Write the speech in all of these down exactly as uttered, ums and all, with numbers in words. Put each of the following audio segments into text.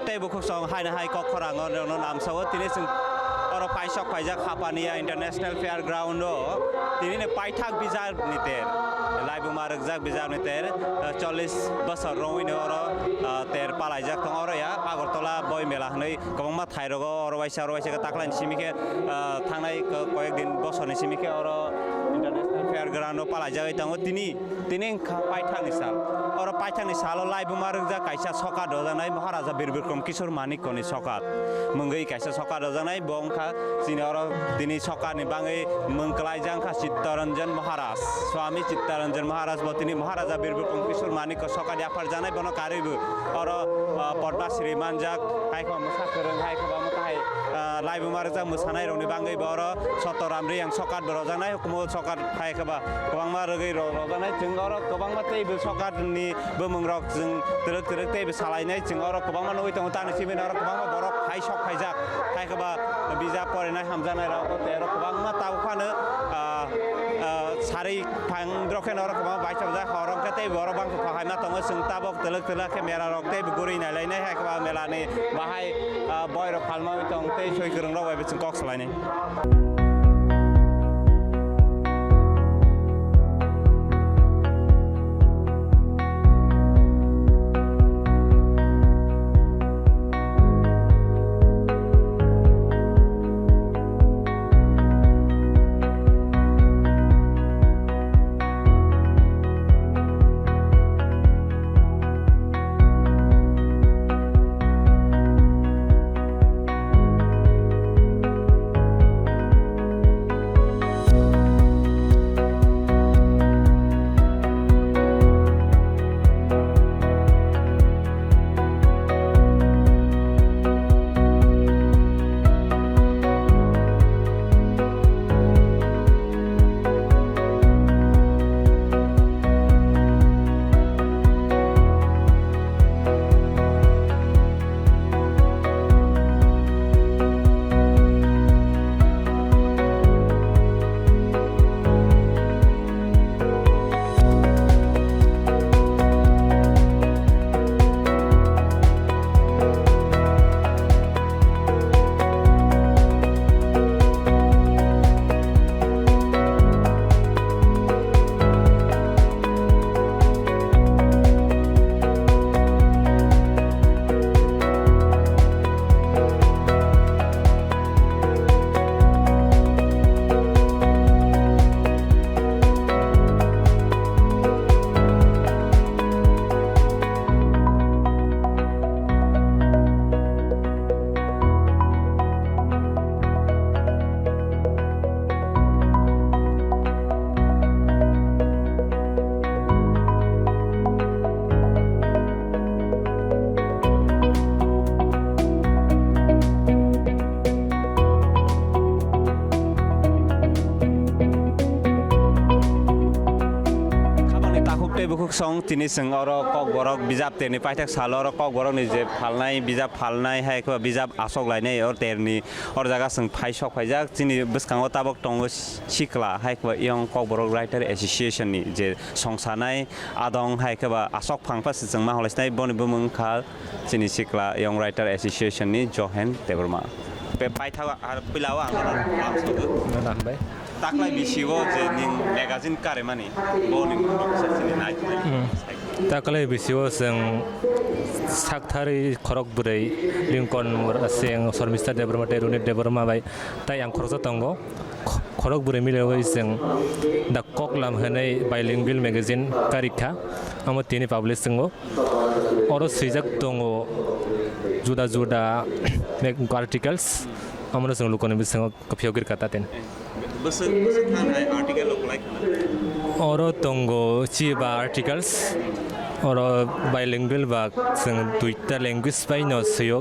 Tei bukhuk song haino hai kok khorang o rwno lamsao tini chwng oro paisok paijak Hapania International Fair Ground o tini ni paithak bijap ni ter laibuma rwkjak bijap ni ter, eh, chollish bosor romwi no oro, eh, ter palaijak tong oro ya Agartala boi mela hwnwi kwbangma thai rogo oro waisa oro waisa khe taklai ni simi khe, eh, thangnai ko-, koyek din bosor ni simi khe oro International Fair Ground o palaijagwi tongo tini. Tini wngkha paithakni sal. Oro paithakni salo laibuma rwkjak kaisa sokat rwjaknai Maharaja Bir Bikram Kishore Manikyani sokat. Mwngwi kaisa sokat rwjaknai bo wngkha chini oro tini sokatni bangwi mwng kwlaijak wngkha Chittaranjan Maharaj. Swami Chittaranjan Maharaj bo tini Maharaja Bir Bikram Kishore Manikya sokat yapharjaknai bono karwi bo oro, ah, Padma Shri manjak hai khe mwsa kwrwng hai khe bo mwtai, ah, laibuma rwjak mwsanairokni bangwi bo oro Sotoram Riyang sokat bo rwjaknai hukumu sokat hai khe bo. Kwbangma rwgwi rok rwjaknai, chwng oro kwbangma teibo sokat ni bumung rok chwng twrwk twrwk teibo salainai, chwng oro kwbangma nugwi tongo, tamni simi oro kwbangma borok phai sok phaijak, hai khe ba bijap porinai hamjaknai rok tei oro kwbangma tabuk phano, ah, ah, sarwi phang rok khe oro kwbangma bai chajak, hor rok khe teibo oro bangkha phaima tongo, chwng tabuk twrwk twrwk khe mera rok teibo guri nailainai, hai khe ba mela ni bahai, ah, boi rok phalma tong tei soi kwrwng rok bai bo chwng kok salainai. Khabangni takhuk tei bukhuk song tini chwng oro Kokborok bijap terni paithak salo oro Kokborokni je phalnai bijap phalnai hai khe bijap asok lainai o terni oro jaga chwng phai sok phaijak chini bwskango tabok tongo sikla hai khe eyang Kokborok Writer Association ni je songsanai adong hai khe ba asok phang pha se chwng ma holai sinai boni bumung kha. Chini sikla Young Writer Association ni Johen Debbarma. Pe paithago ar pilao ang nono lamsogo. Nono hambai. Taklai bisio je ning magazine karemani, bo ning kisa chini nai. Hmm. Taklai bisio chwng saktharwi khorok bwrwi Rincon Murasing, Shormista Debbarma tei Runit Debbarma bai tai ang khoroksa tongo. Kh-, khorok bwrwi milaiwi chwng The Koklam hwnwi bilingual magazine karikha, omo tini publish wngo. Oro swijak tongo juda juda articles, omono chwng lukuni bisingo kwphiyogwi rwkha tatin. Bwswk, bwswk thani hai article rok kwlai khna? Oro tongo chiba articles, oro bilingual ba chwng duita language bai no swiyo,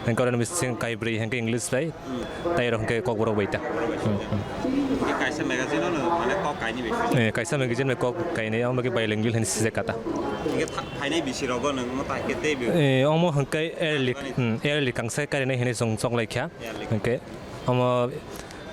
hwnkhe oro ni bising kaibrwi hwnkhe English bai, tei rok hwnkhe Kokborok bai ta. Hmm, hmm. Kaisa magazine no mane kok kainwi bai. Eh, kaisa magazine bai kok kainwi, amo khe bilingual hinwi swijak kha ta. Hwnkhe tha-, phainai bisi rogo nwng mo tai khe tei bi. Eh, omo hwnkhe yearly, hmm, yearly kangsa kainai hinwi chwng choklai kha. Yearly. Hwnkhe omo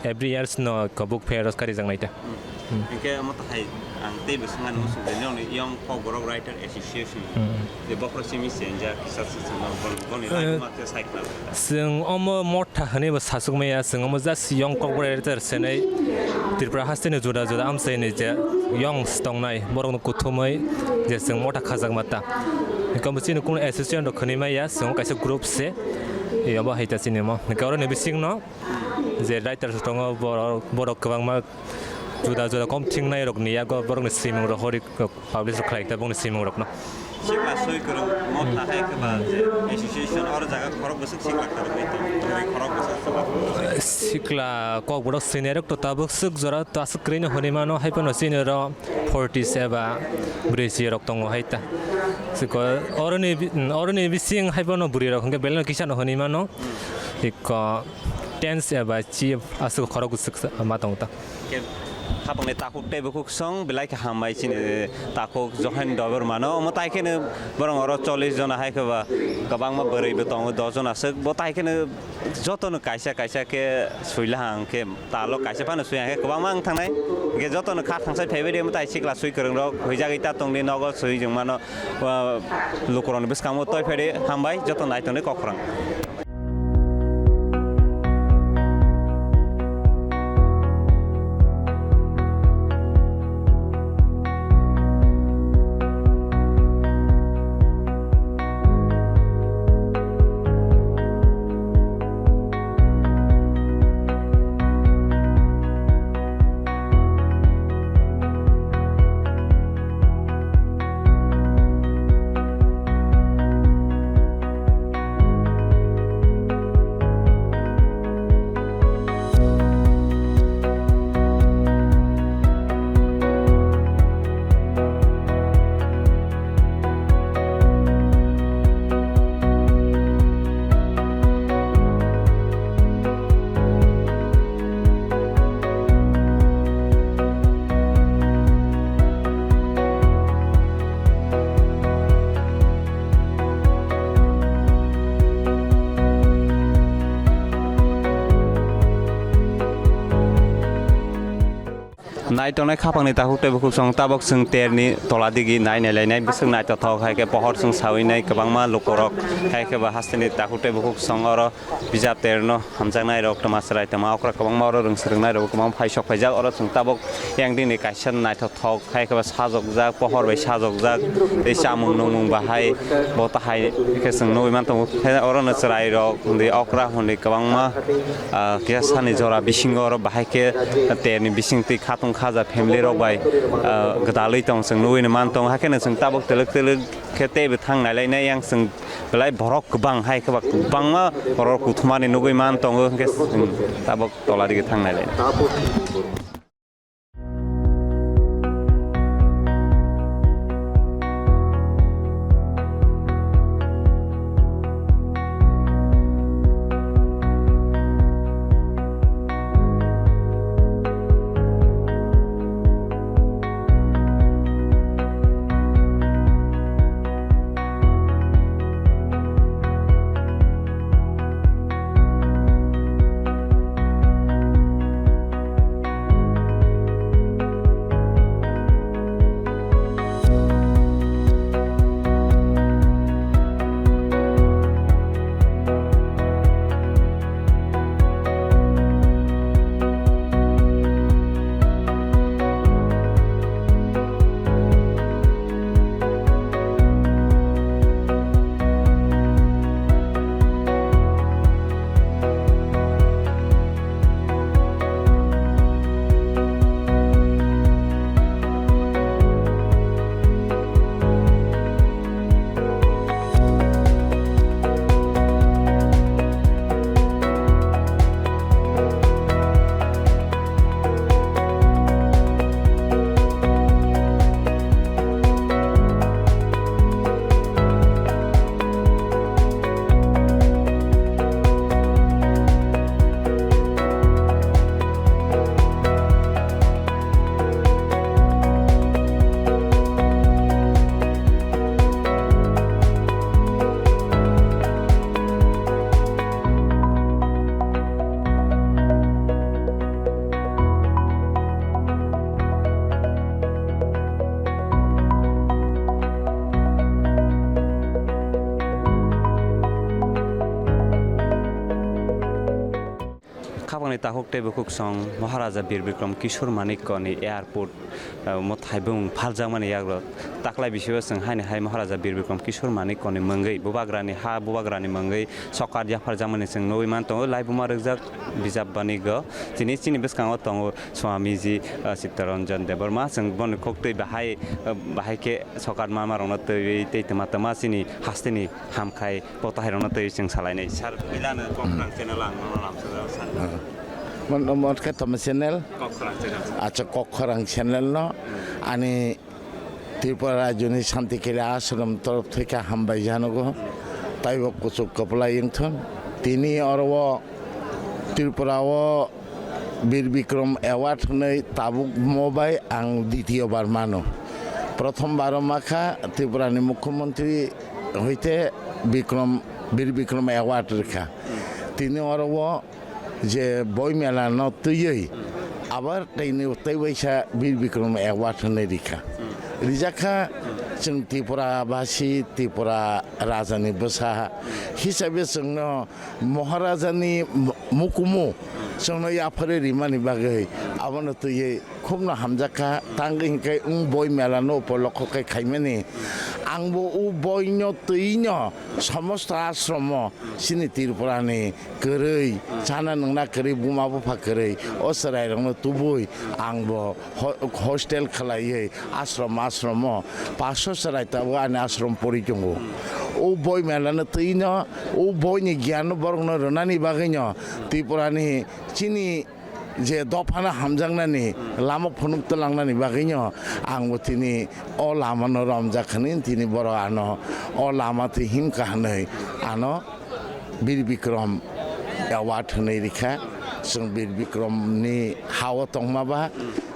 every years no book fair o karijak nai ta. Hmm. Hmm. Hwnkhe omo tahai Ang tei bo swngna nung sung tei nokni Young Kokborok Writer Association. Hmm. Tei bokhorok simi chenjak kisa se chwngno bon-, boni Eh, lagima khe sai khna. Chwng omo motha hwnwi bo sachukmaya, chwng omo just Young Kokborok Writer senai Tripura hasteni juda juda amchaini je young tongnai borokno kuthumwi je chwng motha khajakma ta. Hwnkhe omo chini kunu association rok hwnwi maya, chwng kaisa group se. Yobo hai ta chini omo. Hwnkhe oroni bisingno je writers tongo, borok, borok kwbangma juda juda kom thingnai rokni yago borokni swimung rok hori publish rok khlai khe bongni swimung rokno. Sikla soi kwrwng motha hai khe ba je association oro jaga khorok bwswk sikla kwrwngwi tong, kwrwi khorok bwswk sikla. Sikla kokborok senior rok to tabuk swk jora to aswk kwrwino hwnwi mano, hai phano senior rok forty eba brwichi rok tongo hai ta. Siko oroni bi-, oroni bising hai phano bwrwi rok hwnkhe belai no kisa no hwnwi mano. Iko tens eba chi aswk khorok swk ma tongo ta. Khe hapangni takhuk tei bukhuk song belai khe hambai chini takhuk Johen Debbarma no. Omo tai kheno borok oro chollish jona hai khe ba kwbangma bwrwi bo tongo, dos jona swk. Bo tai kheno jotono kaisa kaisa khe suila hang khe talo kaisa phano sui hang khe kwbangma wng thangnai. Hwnkhe jotono kha thangsai phaibai de omo tai sikla sui kwrwng rok huijagwi ta tongdi nogo sui jwng mano. Lukurokni bwskango toi phaidi hambai joto naitongnai kok khorang. Naitongnai khapangni takhuk tei bukhuk song tabok chwng terni tola digi nai nai lainai bwswk naithothok hai khe pohor chwng sawi nai kwbangma lukurok hai khe bo hasteni takhuk tei bukhuk song oro bijap terno hamjaknai rok twma chwrai twma okra kwbangma oro rwng swrwng nai rok kwbangma phai sok phaijak oro chwng tabok yang dini kaisa naithothok. Hai khe ba sajokjak, pohor bai sajokjak, tei chamung nungmung bahai bo tahai khe chwng nugui man tongo. Khe oro no chwrai rok hwnwi okra hwnwi kwbangma, ah, kisa sani jora bisingo oro bahai khe terni bising twi khatung khaja family rok bai, ah, gwdalwi tong chwng nugui no man tongo. Hakhe no chwng tabuk twlwk twlwk khe teibo thang nai lai nai yang chwng belai borok kwbang hai khe ba kwbangma borok kuthumani nugui man tongo. Hwnkhe chwng tabuk tola digi thang nai lai nai. Khapangni takhuk tei bukhuk song Maharaja Bir Bikram Kishore Manikya ni airport, ah, omo thaibung phaljakmani yagrok taklai bisingo chwng haini hai Maharaja Bir Bikram Kishore Manikya ni mungwi bubagrani ha, bubagrani mungwi sokat yapharjakmani chwng nugwi man tongo. Laibuma rwkjak bijap banigo. Tini chini bwskango tongo Swamiji, ah, Chittaranjan Debbarma. Chwng boni kok twi bahai, ah, bahai khe sokat mama rokno twiwi tei twma twma chini hasteni hamkhai bo tahairokno twiwi chwng salainai. Sir, puilano Kokkhorang channel ang nono lamsajak, sir. Ah. Mon, mon khe toma channel? Kokkhorang channel. Acha, Kokkhorang channel no ani Tripura Rajyoni Shanti Kila Ashram torof theke hambai janogo. Taibo kuchuk kwplai wngthun. Tini oro o Tripura o Bir Bikram Award hwnwi tabuk mo bai ang ditiyo bar mano. Prothom baro makha Tripura ni Mukhyamantri hoite Bikram, Bir Bikram Award rikha. Tini oro o je boi mela no twiwi abar tei ni tei waisa Bir Bikram Award hwnwi rikha. Rijakha chwng Tripura basi, Tripura Raja ni bwsa hisabe chwngno Maharaja ni mu-, mukumu chwngno yapharwi rimani bagwi abono twiwi khubno hamjakha. Tangwi hinkhe wng boi mela no upolokho khe khaimani. Angbo o boino twino somosto ashromo chini Tripura ni kwrwi, chana nwngna kwrwi, buma bupha kwrwi, o chwrairokno tubui angbo ho-, hostel khlaiwi ashram, ashromo paso chwrai tabuk ani ashram pori tongo. O boi melano twino, o boini giyanno borokno rwnani bagwino Tripurani chini je dophano hamjaknani lama phunuk twlangnani bagwino angbo tini o lamano romjak hwnwi tini borok ano o lama twi himkha hwnwi ano Bir Bikram Award hwnwi rikha. Chwng Bir Bikram ni ha-o tongma ba,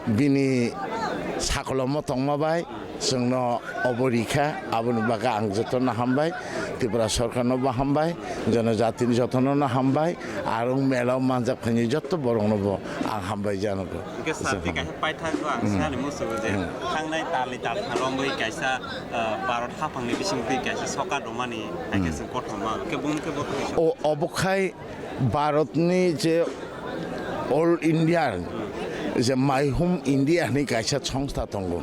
bini sakolomo tongma bai chwngno obo rikha. Aboni bagwi ang jotono hambai, Tripura sorkarno bo hambai, jonojatini jotono no hambai, aro mela o manjak phaini joto borokno bo ang hambai janogo. Hingke sir, tei kaisa paithak ang sinani musugo je thangnai talni talthang romwi kaisa, ah, Bharat haphangni bisingtwi kaisa sokat romani, hai khe chwng kothoma, hingke bumung khe bo kaisa. O, obo khai Bharatni je All India, je My Home India hinwi kaisa songstha tongo.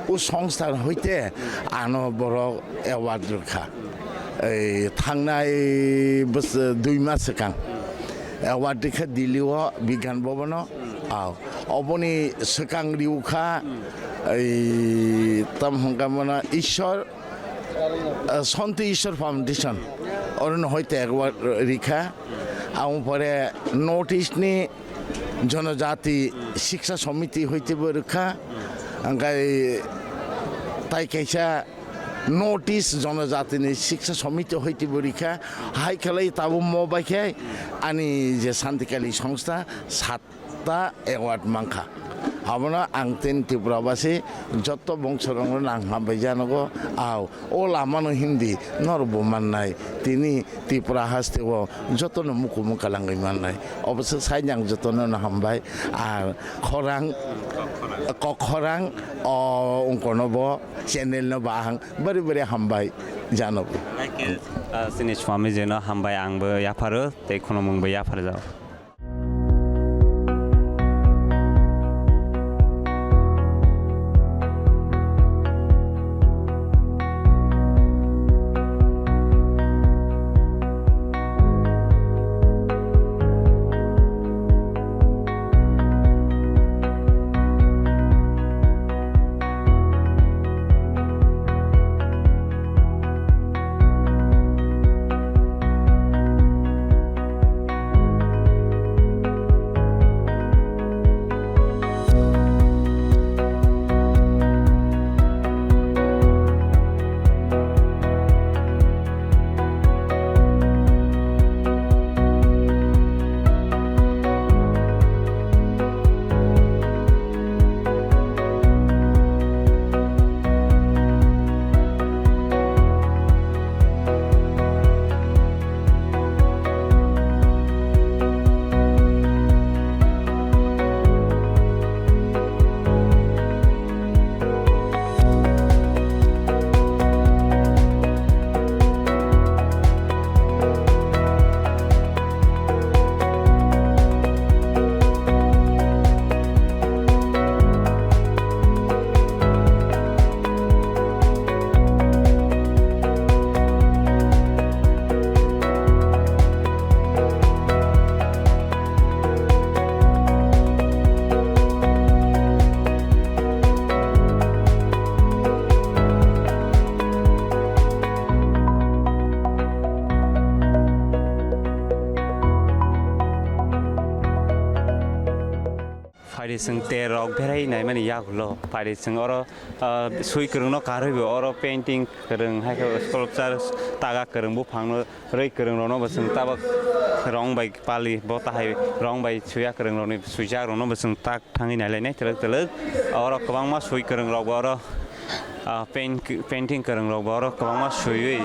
O songstha hoite ano borok award rwkha. Ei thangnai bwswk dui mas swkang award rikha Delhi o Bigyan Bhavan o. Ah, oboni swkang riwkha, ei, tam hwnkha mano Ishwar, ah, Santi Ishwar Foundation, orono hoite award rikha. Aboni pore North East ni Jonojati Shiksha Samiti hoite bo rikha. Hwnkhe tai kaisa North East Jonojatini Shiksha Samiti hoite bo rikha. Hai khlai tabuk mo bai khe ani je Shantikali songstha sat ta award mankha. Abono ang tini Tripura basi joto bongsorokno ang hambai janogo. Au, o lamano himdi norokbo mannai. Tini Tripura hasteo jotono mukumu kalangwi mannai. Obose saini ang jotono no hambai. Ar khorang, kok khorang, o ungkono bo channel no bo ang bari bari hambai janogo. Like, uh, sini Swamiji no hambai, ang bo yapharo tei khulumung bo yapharjao. Phaidi chwng ter rok berai naimani yagulo. Phaidi chwng oro, ah, swi kwrwngno karwi bo oro painting kwrwng hai khe sculpture taga kwrwng buphangno rwi kwrwng rokno bo chwng tabuk rong bai pali bo tahai rong bai swiya kwrwng rokni swijak rokno bo chwng tak thangwi nailainai twlwk twlwk. Oro kwbangma swi kwrwng rok bo oro, ah, paint, painting kwrwng rok bo oro kwbangma swiwi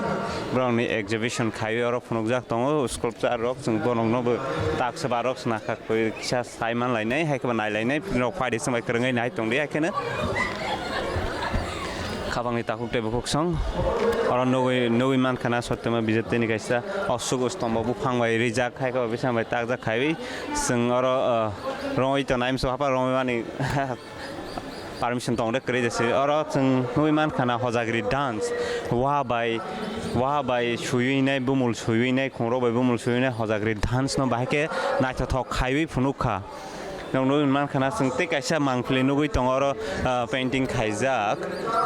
borokni exhibition khaiwi oro phunukjak tongo. Sculpture rok chwng borokno bo taksa barok swnakha kisa sai manlainai hai khe bo nailainai rok phaidi chwng bai kwrwngwi nai tongdi hai kheno. Khabangni takhuk tei bukhuk song oro nugwi, nugwi mankha na Satyama Bijaptini kaisa osuk ustombo buphang bai rijak hai khe bo bising bai takjak khaiwi chwng oro, ah, rongwi tongnai msu hapar rongwi mani. Permission tong de kwrwi de se. Oro chwng nugwi mankha na Hojagri dance. Waha bai, waha bai swiwi nai, bumul swiwi nai, khungrok bai bumul swiwi nai, Hojagri dance no bahai khe naithothok khaiwi phunuk kha. Nwng nugwi mankha na chwng tei kaisa mangpili nugwi tongo oro, ah, painting khaijak.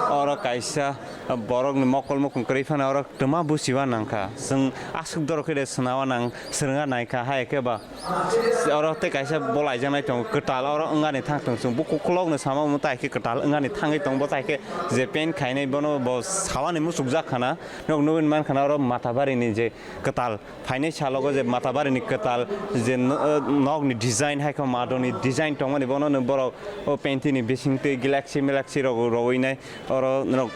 Oro kaisa, ah, borokni mokol mukhung kwrwi phano oro twma busiba nangkha. Chwng aswk dorok khe de swnawa nang, swrwngna naikha hai khe ba. Oro tei kaisa bo laijaknai tongo, kwtal oro wngani thang thung chwng. Bo kuklokno sama omo tai khe kwtal wngani thangwi tongo, bo tai khe je paint khainai bono bo sawani muchukjak khana. Nok nugwi mankha na oro Matabarini je kwtal phainai salogo je Matabarini kwtal je no-, nokni design hai khe madoni design tongmani bono no borok o painting ni bising twi galaxy malaxy rok rowinai. Oro norok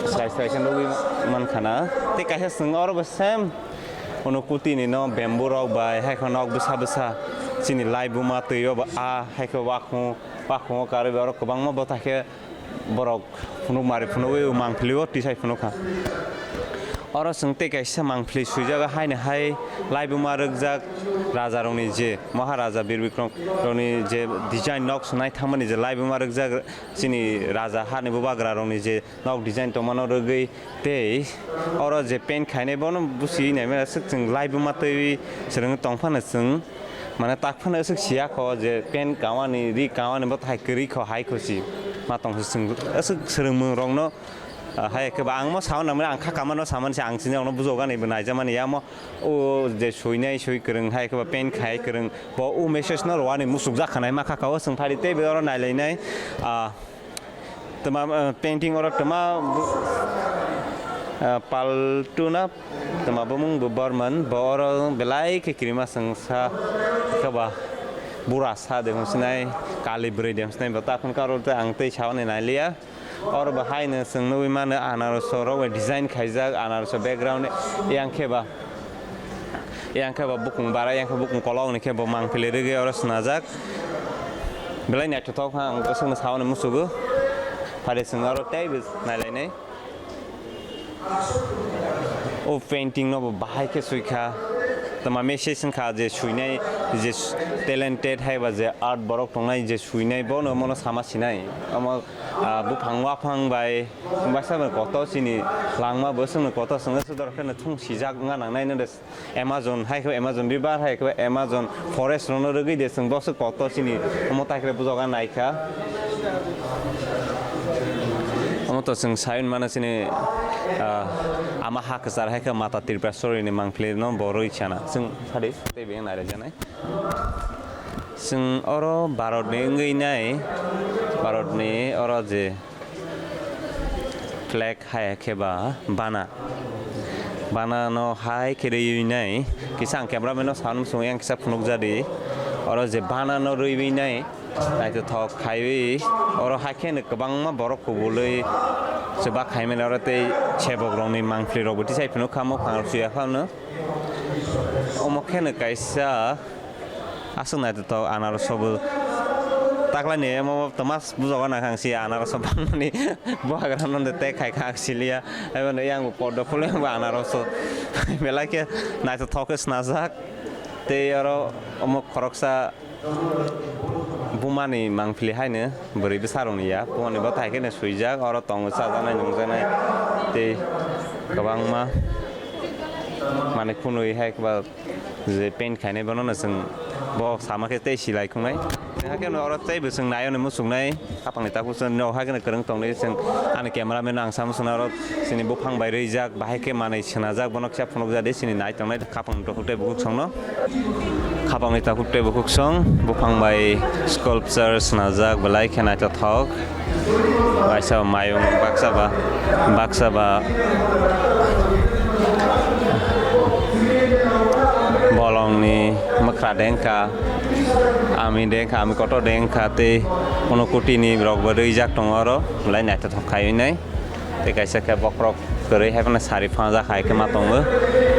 srai srai khe nugwi mankha na. Tei kaisa chwng oro bo same uno kuti ni no bamboo rok bai hai khe nok bwsa bwsa chini laibuma twi o bo a hai khe wakhung wakhungo karwi oro kwbangma bwthai khe borok phunuk mari phunugwi mangpili o tisai phunuk kha. Oro chwng tei kaisa mangpili swijak haino hai laibuma rwkjak raja rokni je Maharaja Bir Bikrom rokni je design nok swnai thangmani je laibuma rwkjak chini raja hani bubagra rokni je nok design tongmano rwgwi tei oro je paint khainai bono busi naimani aswk chwng laibuma twi swrwngwi tongphano chwng mane takphano aswk siya kho je paint kawani ri kawani bo hai kwrwi kho hai kho si ma tong se chwng aswk swrwngmung rokno, ah, hai khe ba ang mo sauna mane ang kha kamano samani se ang chini rokno bujokgani bo naijakmani yamo o je suinai sui kwrwng hai khe ba paint khai kwrwng bo o message no rwani muchukjak khanai ma kha ka o chwng phari tei bo oro nailainai, ah, Twma, eh, painting oro twma bu-, eh, paltuna twma bumung bo Borman, bo oro belai khe kirima chwng sa khe ba bura sa de hwnsinai, kali bwrwi de hwnsinai, bo ta phunukha oro tei ang tei saui nailiya. Oro bo haino chwng nugwi mano anaroso rok bai design khaijak, anaroso background yang khe ba. Yang khe bo bukung bara, yang khe bukung kolok ni khe bo mangpili rwgwi oro swnajak. Belai naithothok kha, ang bwswkno saui musugo. Phari chwng oro teibo nailainai. O painting no bo bahai khe sui kha. Tama message wng kha je suinai, je talented hai ba je art borok tongnai je suinai bono mono sama sinai. Omo, ah, buphang waphang bai bwsa bai kotor chini langma bwswkno kotor chwngno sudor kheno thung sijak wngna nangnai no de. Amazon hai khe Amazon river hai khe Amazon forest rokno rwgwi de chwng boswk kotor chini omo tai khe bujoga nai kha. Omo to chwng sai mano chini, ah, ama ha kwchar hai khe mata Tripuraswari ni mangpili no bo rwi chana chwng phadi tei beng nai rwjanai. Chwng oro Bharat ni wngwi nai, Bharat ni oro je flag hai khe ba bana. Bana no hai khe rwi nai. Kisa ang camera man no sanw sung yang kisa phunuk jadi. Oro je bana no rwi nai. Naithothok khaiwi oro hai khe no kwbangma borok kubului chuba khaimani oro tei sebok rokni mangpili rok bo tisai phunuk kha muphang rok chuya kha no. Omo khe no kaisa aswk naithothok anaroso bo taklaini emo toma bujogo nang kha ang si anaroso bangmani buhagra no de tei khai kha ang siliya. Abo no yang bo poddo phulwi ang bo anaroso belai khe naithothok khe snajak tei oro omo khoroksa bumani mangpili haino bwrwi bwsarokni ya bumani bo tai kheno swijak oro tongo chajaknai nungjaknai tei kwbangma manwi khunui hai khe ba je paint khainai bono no chwng bo sama khe tei silai khwngnai. Hakhe no oro tei bwswng naio ni muchungnai, khapangni takhuk chwng no hakhe no kwrwng tongdi chwng ani cameraman no ang sa muchungnai oro chini buphang bai rwijak, bahai khe manwi swnajak, bono kisa phunukjak di chini nai tongnai khapangni takhuk tei bukhuk songno. Khapangni takhuk tei bukhuk song buphang bai sculpture swnajak, belai khe naithothok. Waisa mayung baksa ba, baksa ba bolongni mwkhra dengkha, ami dengkha, ami kotor dengkha, tei kono kutini rok bo rwijak tongo oro, belai naithothok khaiwi nai. Tei kaisa khe bokhorok kwrwi hai phano sari phajak hai khe ma tongo.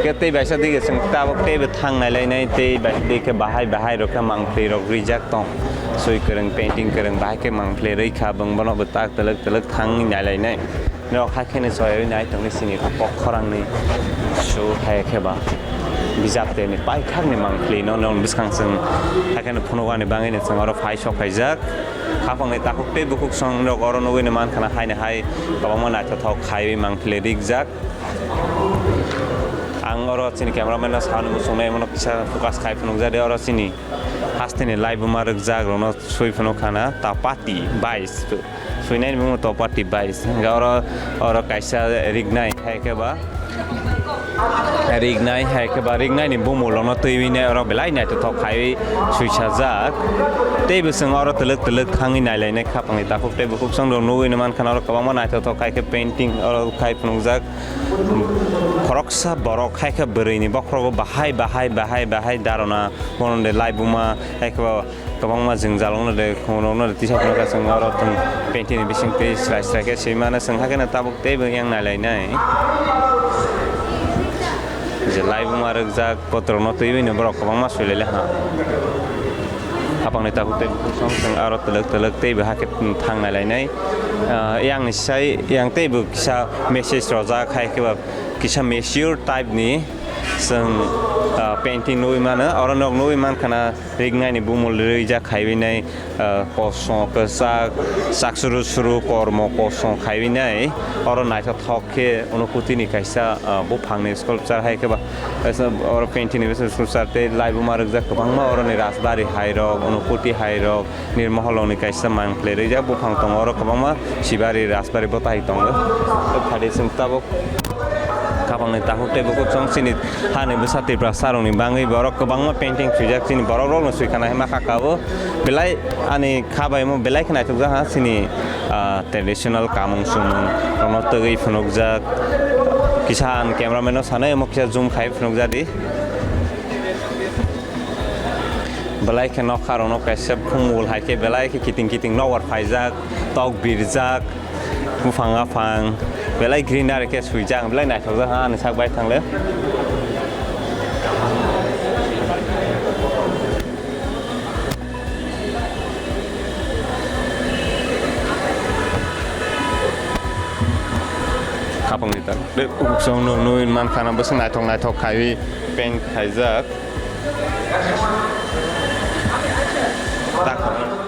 Khe tei baisa dige chwng tabuk teibo thang nailainai, tei baisa dige khe bahai bahai rok khe mangpli rok rijak tong. Swi kwrwng, painting kwrwng, bahai khe mangpli rwi kha, bwng bono bo tak twlwk twlwk thang nailainai. Norok hai kheno soywi nai tongni chini bokhorangni su hai khe ba bijap tei ni paithakni mangpli no, norok bwskang chwng hai kheno phunukani bagwi no chwng oro phai sok khaijak. Khapangni takhuk tei bukhuk song rok oro nugwi no mankha na, haino hai kwbangma naithothok khaiwi mangpili rijak. Ang oro chini cameraman no sani muchungnai, mono kisa focus khai phunukjak de, oro chini hasteni laibuma rwkjak rokno swi phunuk khana, Tapati bais. Swinai ni bumo Tapati bais. Hingke oro, oro kaisa rignai hai khe ba. Rignai hai khe ba, rignai ni bumung rokno twiwi nai oro belai naithothok khaiwi swisajak. Tei bwswng oro twlwk twlwk thangwi nailainai khapangni takhuk tei bukhuk song rok nugwi no mankha oro kwbangma naithothok khai khe painting oro khai phunukjak. Khoroksa borok hai khe bwrwi ni bokhorogo bahai bahai bahai bahai darona bono de laibuma hai khe ba. Kwbangma jwngjal wngno de, khumrokno de tisa phano khe chwng oro thung painting ni bising twi srai srai khe swi mano, chwng hakhe no tabuk teibo yang nai lai nai. Je laibuma rwkjak kotorokno twiwi no borok kwbangma swi lai le ha. Hapang ni tabuk tei bukhuk song chwng aro twlwk twlwk teibo hakhe thang nai lai nai. Ah, yang ni sai yang teibo kisa message rojak hai khe ba kisa mature type ni chwng, ah, painting nugwi mano, oro nok nugwi mankha na. Rignai ni bumul rwijak khaiwi nai, ah, kosom kwchak, chak suru suru kormo kosom khaiwi nai. Oro naithothok khe Unukuti ni kaisa, ah, buphang ni sculpture hai khe ba, kaisa oro painting ni sculpture tei laibuma rwkjak kwbangma oro ni rajbari hai rok, Unukuti hai rok, Nirmoholong ni kaisa mangpli rwijak buphang tongo, oro kwbangma sibari rajbari bwtai tongo. Phadi chwng tabuk. Khapang ni takhuk tei bukhuk song chini hani bwsa Tiprasa rok ni bangwi borok kwbangma painting swijak, chini borok rok no swi khana hima kha kabo belai ani kha bai mo belai khe naithok jak ha chini, ah, traditional kamung sumung rok no twgwi phunuk jak. Kisa ang cameraman no sanai omo kisa zoom khai phunuk ja di. Belai khe nokha rok no kaisa phung mul hai khe belai khe kiting kiting nokbar phaijak, tok birjak. Buphang aphang belai greenery khe swijak, belai naithokjak ha ani sak bai thangle. Khapang ni tak de uksong nung nui man khana bwswk naithok naithok khaiwi paint khaijak. Tak.